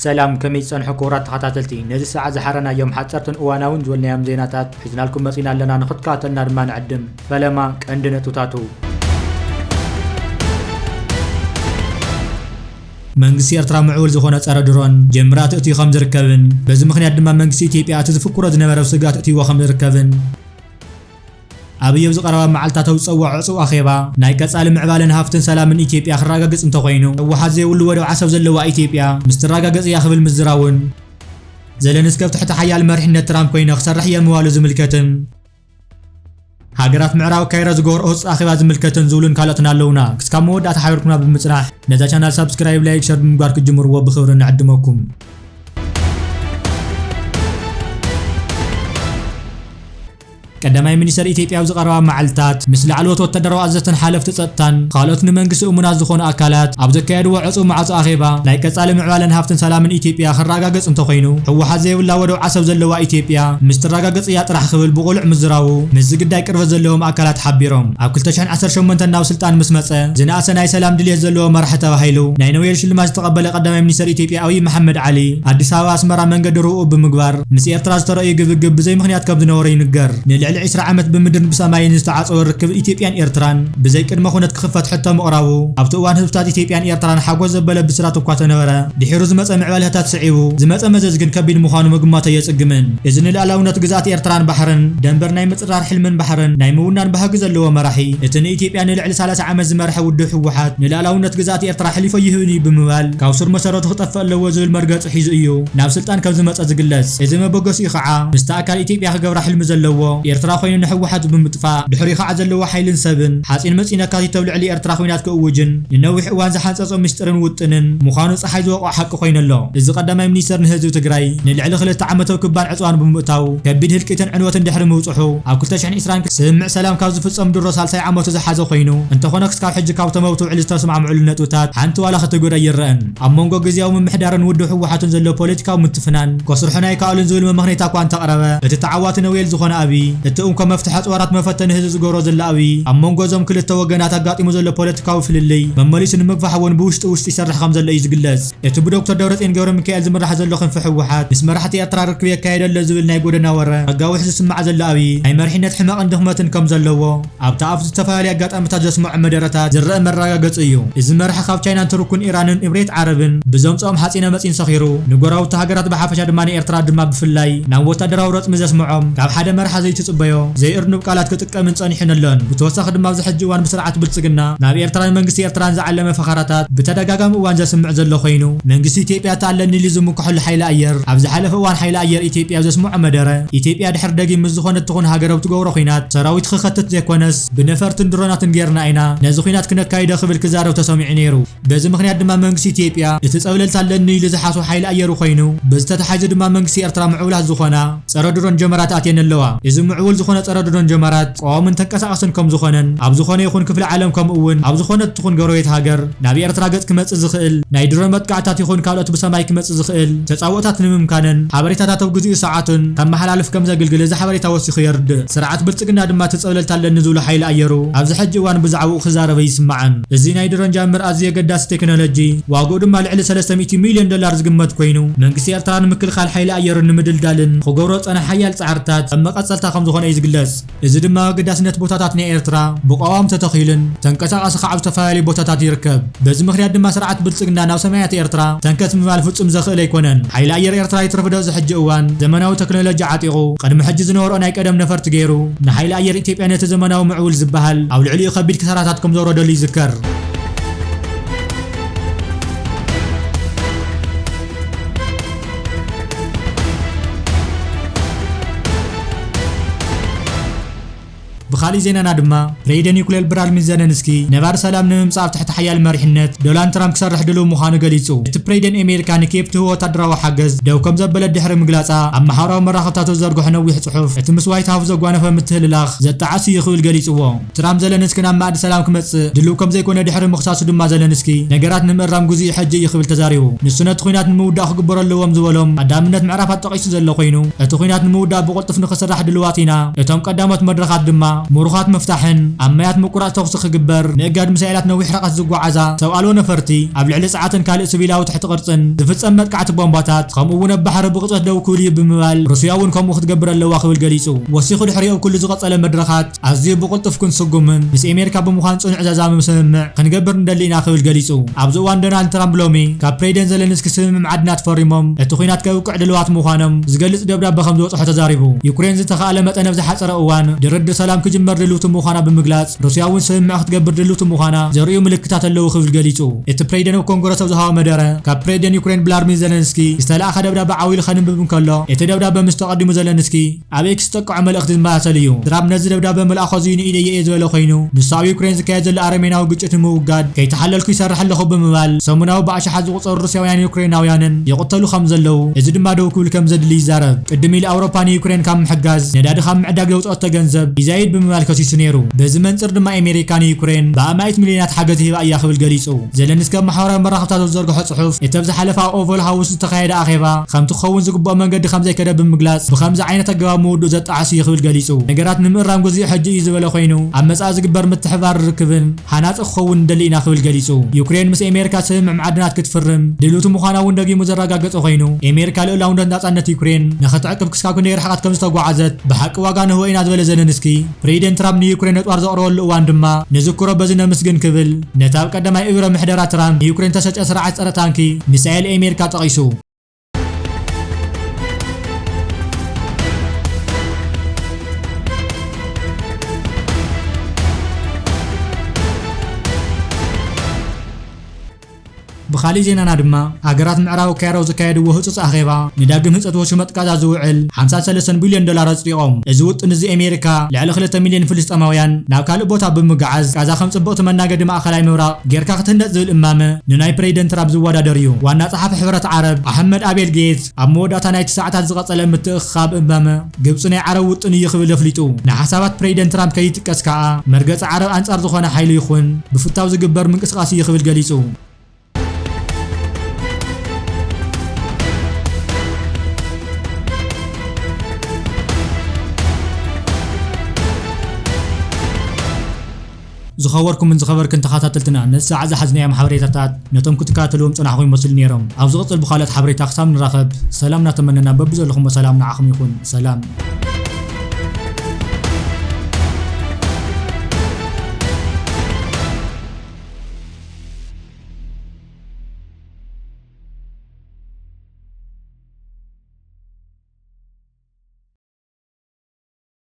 ሰላም፣ ከመይ ጸንሑ ክቡራት ተኸታተልቲ? ነዚ ሰዓት ዝሓረናዮም ሓጸርትን እዋናውን ዝበልናዮም ዜናታት ሒዝናልኩም መጺና ኣለና፣ ንኽትከታተልና ድማ ንዕድም። ፈለማ ቀንዲ ነጥብታቱ። መንግስቲ ኤርትራ ምዕቡል ዝኾነ ጸረ ድሮን ጀምራት እትዩ ከም ዝርከብን፣ በዚ ምኽንያት ድማ መንግስቲ ኢትዮጵያ እቲ ዝፍክሮ ዝነበረ ስግኣት እትይዎ ከም ዝርከብን፣ ኣብየው ዝቐረባ መዓልታት ኣብ ዝጸውዖ ዕጹው ኣኼባ፣ ናይ ቀጻሊ ምዕባለን ሃፍትን ሰላምን ኢትዮጵያ ክረጋገጽ እንተኾይኑ፣ ህወሓት ዘይብሉ ወደብ ዓሰብ ዘለዋ ኢትዮጵያ ምስ ትረጋገጽ እያ ክብል ምዝራቡን፣ ዘለንስኪ ኣብ ትሕቲ ሓያል መሪሕነት ትራምፕ ኮይነ ክሰርሕ እየ ምባሉ ዝምልከትን፣ ሃገራት ምዕራብ ካይሮ ዝገበርኦ ህጹጽ ኣኼባ ዝምልከትን ዝብሉን ካልኦትን ኣለውና። ክስካብ መወዳእታ ሓቢርኩምና ብምጽናሕ፣ ነዛ ቻናል ሳብስክራይብ፣ ላይክ፣ ሸር ብምግባር ክትጅምርዎ ብኽብሪ ንዕድመኩም። ቀዳማይ ሚኒስተር ኢትዮጵያ ኣብ ዝቐረባ መዓልታት ምስ ላዕለዎት ወታደራዊ ኣዘዝትን ሓለፍቲ ጸጥታን ካልኦት ንመንግስቲ እሙናት ዝኾኑ ኣካላት ኣብ ዘካየድዎ ዕጹው ማዕጾ ኣኼባ፣ ናይ ቀጻሊ ምዕባለን ሃፍትን ሰላምን ኢትዮጵያ ክረጋገጽ እንተኾይኑ፣ ህወሓት ዘይብላ ወደብ ዓሰብ ዘለዋ ኢትዮጵያ ምስ ትረጋገጽ እያ ጥራሕ ክብል ብቕሉዕ ምዝራቡ ምስዚ ግዳይ ቅርበት ዘለዎም ኣካላት ሓቢሮም። ኣብ ክልተ ሽሕን ዓሰርተ ሸሞንተን ናብ ስልጣን ምስ መጸ፣ ዝነኣሰ ናይ ሰላም ድልየት ዘለዎ መራሒ ተባሂሉ ናይ ኖቤል ሽልማት ዝተቐበለ ቀዳማይ ሚኒስተር ኢትዮጵያ ኣብይ መሓመድ ዓሊ፣ ኣዲስ ኣበባ ኣስመራ መንገዲ ርብኡ ብምግባር፣ ምስ ኤርትራ ዝተረእዩ ግብግብ ብዘይ ምኽንያት ከም ዝነበረ ይንገር። ንልዕሊ ዕስራ ዓመት ብምድርን ብሰማይን ዝተዓጸወ ርክብ ኢትዮጵያን ኤርትራን ብዘይ ቅድመ ኩነት ክኽፈት ሕቶ ምቕራቡ፣ ኣብቲ እዋን ህዝብታት ኢትዮጵያን ኤርትራን ሓጎስ ዘበለ ብስራት እኳ ተነበረ፣ ድሒሩ ዝመጸ ምዕባለታት ስዒቡ ዝመጸ መዘዝ ግን ከቢድ ምዃኑ ምግማት ኣየጽግምን። እዚ ንልኣላውነት ግዝኣት ኤርትራን ባሕርን፣ ደንበር ናይ ምጽራር ሕልምን ባሕርን ናይ ምውናን ባህጊ ዘለዎ መራሒ፣ እቲ ንኢትዮጵያ ንልዕሊ ሰላሳ ዓመት ዝመርሐ ውድብ ህወሓት፣ ንልኣላውነት ግዝኣት ኤርትራ ኣሕሊፎ ይህብን እዩ ብምባል፣ ካብ ስር መሰረቱ ክጠፍእ ኣለዎ ዝብል መርገጺ ሒዙ እዩ ናብ ስልጣን ከም ዝመጸ ዝግለጽ። እዚ መበገሲኡ ከዓ፣ ምስቲ ኣካል ኢትዮጵያ ክገብራ ሕልሚ ዘለዎ ኤርትራ ኮይኑ ንህወሓት ብምጥፋእ፣ ድሕሪኡ ከዓ ዘለዎ ሓይልን ሰብን፣ ሓጺን መጺን ኣካቲቱ ኣብ ልዕሊ ኤርትራ ኲናት ክእውጅን ንነዊሕ እዋን ዝሓንጸጾ ምስጢርን ውጥንን ምዃኑ ጸሓይ ዝወቕዖ ሓቂ ኮይኑ ኣሎ። እዚ ቀዳማይ ሚኒስተር ንህዝቢ ትግራይ ንልዕሊ ክልተ ዓመት ኣብ ክባን ዕጽዋን ብምእታው፣ ከቢድ ህልቂትን ዕንወትን ድሕሪ ምብጽሑ፣ ኣብ ክልተ ሽሕን ዕስራን ስምምዕ ሰላም ካብ ዝፍጸም ድሮ ሳልሳይ ዓመቱ ዝሓዘ ኮይኑ፣ እንተኾነ ክስካብ ሕጂ ካብቶም ኣብቲ ውዕሊ ዝተስማዕምዑሉ ነጥብታት ሓንቲ ዋላ ከተጎድኣ ኣይረኣን። ኣብ መንጎ ግዝያዊ ምምሕዳርን ውድብ ህወሓትን ዘሎ ፖለቲካዊ ምትፍናን ከስርሑን ኣይከኣሉን ዝብል መመኽነይታ እኳ እንተቕረበ፣ እቲ ተዓዋቲ ኖቤል ዝኾነ ኣብይ፣ እቲ እንኮ መፍትሒ ኣጽዋራት መፈተኒ ህዝቢ ዝገብሮ ዘሎ ኣብይ፣ ኣብ መንጎ እዞም ክልተ ወገናት ኣጋጢሙ ዘሎ ፖለቲካዊ ፍልልይ መመሊሱ ንምግፋሕ እውን ብውሽጢ ውሽጢ ይሰርሕ ከም ዘሎ እዩ ዝግለጽ። እቲ ብዶክተር ደብረጽዮን ገብረሚካኤል ዝምራሕ ዘሎ ክንፊ ህወሓት፣ ምስ መራሕቲ ኤርትራ ርክብ የካየደ ኣሎ ዝብል ናይ ጎደና ወረ፣ ኣጋዊሑ ዝስማዕ ዘሎ ኣብይ፣ ናይ መሪሕነት ሕመቕን ድኽመትን ከም ዘለዎ፣ ኣብቲ ኣብ ዝተፈላለዩ ኣጋጣሚታት ዘስምዖ መደረታት ዝረአ መረጋገጺ እዩ። እዚ መራሒ ካብ ቻይናን ቱርክን ኢራንን እምሬት ዓረብን ብዘምጽኦም ሓጺነ መጺን ሰኺሩ፣ ንጎረባብቲ ሃገራት ብሓፈሻ ድማ ንኤርትራ ድማ ብፍላይ ናብ ወታደራዊ ረጽሚ ዘስምዖም ካብ ሓደ መራሒ ዘይትጽበዮ ዘይእርኑብ ቃላት ክጥቀምን ጸኒሑን ኣሎን። ብተወሳኺ ድማ ኣብዚ ሕጂ እዋን ብስርዓት ብልጽግና ናብ ኤርትራን መንግስቲ ኤርትራን ዝዓለመ ፈኸራታት ብተደጋጋሚ እዋን ዘስምዕ ዘሎ ኮይኑ፣ መንግስቲ ኢትዮጵያ እቲ ኣለኒ ኢሉ ዝምክሐሉ ሓይሊ ኣየር፣ ኣብ ዝሓለፈ እዋን ሓይሊ ኣየር ኢትዮጵያ ኣብ ዘስምዖ መደረ፣ ኢትዮጵያ ድሕሪ ደጊም ምስ ዝኾነት ትኹን ሃገር ኣብ ትገብሮ ኲናት ሰራዊት ክኸትት ዘይኮነስ ብነፈርትን ድሮናትን ጌርና ኢና ነዚ ኲናት ክነካይዶ ክብል ክዛረብ ተሰሚዑ ነይሩ። በዚ ምኽንያት ድማ መንግስቲ ኢትዮጵያ እቲ ጸብለልታ ኣለኒ ኢሉ ዝሓስቦ ሓይሊ ኣየሩ ኮይኑ፣ በዚ ተተሓሒዙ ድማ መንግስቲ ኤርትራ ምዕቡላት ዝኾና ጸረ ድሮን ጀመራት ኣትየን ኣለዋ። እዚ ምዕቡል ዝኾነ ጸረ ድሮን ጀመራት ቀዋምን ተንቀሳቐስን ከም ዝኾነን፣ ኣብ ዝኾነ ይኹን ክፍሊ ዓለም ከምኡ እውን ኣብ ዝኾነት ትኹን ጎረቤት ሃገር ናብ ኤርትራ ገጽ ክመጽእ ዝኽእል ናይ ድሮን መጥቃዕታት ይኹን ካልኦት ብሰማይ ክመጽእ ዝኽእል ተጻብኦታት ንምምካንን ሓበሬታታት ኣብ ግዜኡ ሰዓቱን ከመሓላልፍ ከም ዘግልግል እዚ ሓበሬታ ወሲኹ የርድእ። ስርዓት ብልጽግና ድማ እቲ ጸብለልታ ኣለኒ ዝብሎ ሓይሊ ኣየሩ ኣብዚ ሕጂ እዋን ብዛዕባኡ ክዛረብ ኣይስማዕን። እዚ ናይ ድሮን ጃመር ኣዝዩ ኣገዳሲ ቴክኖሎጂ፣ ዋግኡ ድማ ልዕሊ ሰለስተ ሚእቲ ሚልዮን ዶላር ዝግመት ኮይኑ፣ መንግስቲ ኤርትራ ንምክልኻል ሓይሊ ኣየሩ ንምድልዳልን ክገብሮ ዝጸንሐ ሓያል ጻዕርታት ከም መቐጸልታ ከም ዝኾነ እዩ ዝግለጽ። እዚ ድማ ኣገዳስነት ቦታታት ናይ ኤርትራ ብቐዋም ተተኺሉን ተንቀሳቓሲ ከዓ ኣብ ዝተፈላለዩ ቦታታት ይርከብ። በዚ ምኽንያት ድማ ስርዓት ብልጽግና ናብ ሰማያት ኤርትራ ተንከስ ምባል ፍጹም ዘኽእል ኣይኮነን። ሓይሊ ኣየር ኤርትራ ይትረፍ ዶ እዚ ሕጂ እዋን ዘመናዊ ቴክኖሎጂ ዓጢቑ፣ ቅድሚ ሕጂ ዝነበሮ ናይ ቀደም ነፈርቲ ገይሩ፣ ንሓይሊ ኣየር ኢትዮጵያ ነቲ ዘመናዊ ምዕቡል ዝበሃል ኣብ ልዕሊኡ ከቢድ ክሳራታት ከም ዘውረደሉ ይዝከር። ብኻሊእ ዜናና ድማ፣ ፕሬዚደንት ዩክሬን ቭላድሚር ዘለንስኪ ነባሪ ሰላም ንምምጻእ ኣብ ትሕቲ ሓያል መሪሕነት ዶናልድ ትራምፕ ክሰርሕ ድሉው ምዃኑ ገሊጹ። እቲ ፕሬዚደንት ኣሜሪካ ንኪየቭ ትህቦ ወታደራዊ ሓገዝ ደው ከም ዘበለት ድሕሪ ምግላጻ፣ ኣብ ማሕበራዊ መራኸብታት ኣብ ዝዘርግሖ ነዊሕ ጽሑፍ፣ እቲ ምስ ዋይት ሃውስ ዘጓነፈ ምትህልላኽ ዘጣዕስ እዩ ክብል ገሊጽዎ። ትራምፕ ዘለንስኪ ናብ መኣዲ ሰላም ክመጽእ ድሉው ከም ዘይኮነ ድሕሪ ምኽሳሱ ድማ፣ ዘለንስኪ ነገራት ንምእራም ግዜኡ ሕጂ እዩ ክብል ተዛሪቡ። ንሱ ነቲ ኲናት ንምውዳእ ክግበሩ ኣለዎም ዝበሎም ቀዳምነት ምዕራፋት ጠቒሱ ዘሎ ኮይኑ፣ እቲ ኲናት ንምውዳእ ብቕልጡፍ ንኽስራሕ ድሉዋት ኢና፣ እቶም ቀዳሞት መድረኻት ድማ ምሩኻት ምፍታሕን ኣብ ማያት ምቁራጽ ተኹሲ ክግበር፣ ምእጋድ ሚሳኤላት ነዊሕ ርሕቀት ዝጓዓዛ ሰብ ኣልቦ ነፈርቲ፣ ኣብ ልዕሊ ጸዓትን ካልእ ሲቪላዊ ትሕቲ ቅርጽን ዝፍጸም መጥቃዕቲ ቦምባታት፣ ከምኡ እውን ኣብ ባሕሪ ብቕጽበት ደው ክብል እዩ ብምባል፣ ሩስያ እውን ከምኡ ክትገብር ኣለዋ ክብል ገሊጹ። ወሲኹ ድሕሪኡ ኣብ ኩሉ ዝቐጸለ መድረኻት፣ ኣዝዩ ብቕልጡፍ ክንስጉምን ምስ ኣሜሪካ ብምዃን ጽኑዕ ዘዛምም ስምምዕ ክንገብር ንደሊ ኢና ክብል ገሊጹ። ኣብዚ እዋን ዶናልድ ትራምፕ ሎሚ ካብ ፕሬዚደንት ዘለንስኪ ስምምዕ ማዕድናት ፈሪሞም እቲ ኲናት ከብቅዕ ድልዋት ምዃኖም ዝገልጽ ደብዳበ ከም ዝበጽሖ ተዛሪቡ። ዩክሬን ዝተኻእለ መጠን ኣብ ዝሓጸረ እዋን ድርድር ሰላም ክጅመር ድልውቲ ምዃና ብምግላጽ፣ ሩስያ እውን ስምምዕ ክትገብር ድልውቲ ምዃና ዘርእዩ ምልክታት ኣለዉ ክብል ገሊጹ። እቲ ፕሬዚደንት ኣብ ኮንግረስ ኣብ ዝሃቦ መደረ፣ ካብ ፕሬዚደንት ዩክሬን ቭላድሚር ዘለንስኪ ዝተላእኸ ደብዳበ ዓው ኢሉ ከንብብ እንከሎ፣ እቲ ደብዳበ ምስ ተቐዲሙ ዘለንስኪ ኣብ ኤክስ ዝጠቅዖ መልእኽቲ ዝመሳሰል እዩ። ትራምፕ ነዚ ደብዳበ ምልኣኾ እዚ ንኢደዮ እየ ዝበለ ኮይኑ፣ ንሱ ኣብ ዩክሬን ዝካየድ ዘሎ ኣረሜናዊ ግጭት ንምውጋድ ከይተሓለልኩ ይሰርሕ ኣለኹ ብምባል፣ ሰሙናዊ ብኣሽሓት ዝቑጸሩ ሩስያውያን ዩክሬናውያንን ይቕተሉ ከም ዘለዉ፣ እዚ ድማ ደው ክብል ከም ዘድሊ ይዛረብ። ቅድም ኢሉ ኣውሮፓ ንዩክሬን ካብ ምሕጋዝ፣ ነዳዲ ካብ ምዕዳግ ዘውጽኦቶ ገንዘብ ይዛይድ ብምባል ከሲሱ ነይሩ። በዚ መንጽር ድማ ኣሜሪካ ንዩክሬን ብኣማኢት ሚልዮናት ሓገዝ ሂባ እያ ክብል ገሊጹ። ዘለንስኪ ኣብ ማሕበራዊ መራኸብታት ኣብ ዝዘርግሖ ጽሑፍ፣ እቲ ኣብ ዝሓለፈ ኣብ ኦቨል ሃውስ ዝተኻየደ ኣኼባ ከምቲ ክኸውን ዝግብኦ መንገዲ ከም ዘይከደ ብምግላጽ፣ ብኸምዚ ዓይነት ኣገባብ ምውድኡ ዘጣዕስ እዩ ክብል ገሊጹ። ነገራት ንምእራም ግዚኡ ሕጂ እዩ ዝበለ ኮይኑ፣ ኣብ መጻኢ ዝግበር ምትሕባር ርክብን ሃናጺ ክኸውን ንደሊ ኢና ክብል ገሊጹ። ዩክሬን ምስ ኣሜሪካ ስምምዕ ማዕድናት ክትፍርም ድልውቲ ምዃና እውን ደጊሙ ዘረጋገጸ ኮይኑ፣ ኣሜሪካ ልኡላውነት ናጻነት ዩክሬን ንኽትዕቅብ ክሳብ ክንደይ ርሕቀት ከም ዝተጓዓዘት ብሓቂ ዋጋ ንህቦ ኢና ዝበለ ዘለንስኪ፣ ፕሬዚደንት ትራምፕ ንዩክሬን ኣጽዋር ዘቕረበሉ እዋን ድማ ንዝክሮ በዚ ነመስግን ክብል፣ ነቲ ኣብ ቀዳማይ እብረ ምሕደራ ትራምፕ ንዩክሬን ተሰጨ ስርዓት ጸረ ታንኪ ሚሳኤል ኣሜሪካ ጠቒሱ። ብኻሊእ ዜናና ድማ፣ ሃገራት ምዕራብ ኣብ ካይሮ ዝካየድዎ ህጹጽ ኣኼባ፣ ንዳግም ህጸት ወሽመጥ ጋዛ ዝውዕል ሓምሳ ሰለስተ ቢልዮን ዶላር ኣጽዲቖም። እዚ ውጥን እዚ ኣሜሪካ ልዕሊ ክልተ ሚልዮን ፍልስጤማውያን ናብ ካልእ ቦታ ብምግዓዝ፣ ጋዛ ከም ጽብቕቲ መናገዲ ማእከላይ ምብራቕ ጌርካ ክትህነጽ ዝብል እማመ ንናይ ፕሬዚደንት ትራምፕ ዝወዳደር እዩ። ዋና ጸሓፊ ሕብረት ዓረብ ኣሕመድ ኣቤል ጌት ኣብ መወዳእታ ናይቲ ሰዓታት ዝቐጸለ ምትእኽኻብ እማመ፣ ግብጺ ናይ ዓረብ ውጥን እዩ ክብል ኣፍሊጡ። ንሓሳባት ፕሬዚደንት ትራምፕ ከይጥቀስ ከኣ፣ መርገጺ ዓረብ ኣንጻር ዝኾነ ሓይሊ ይኹን ብፍታው ዝግበር ምንቅስቓስ እዩ ክብል ገሊጹ። ዝኸበርኩምን ዝኸበርክን ተኸታተልትና፣ ነዚ ሰዓት ዝሓዝናዮም ሓበሬታታት ነቶም ክትከታተልዎም ጸናሕኩም ይመስሉ ነይሮም። ኣብ ዝቕጽል ብኻልኦት ሓበሬታ ክሳብ ንራኸብ፣ ሰላም እናተመነና፣ በብዘለኹምዎ ሰላም ንዓኹም ይኹን። ሰላም።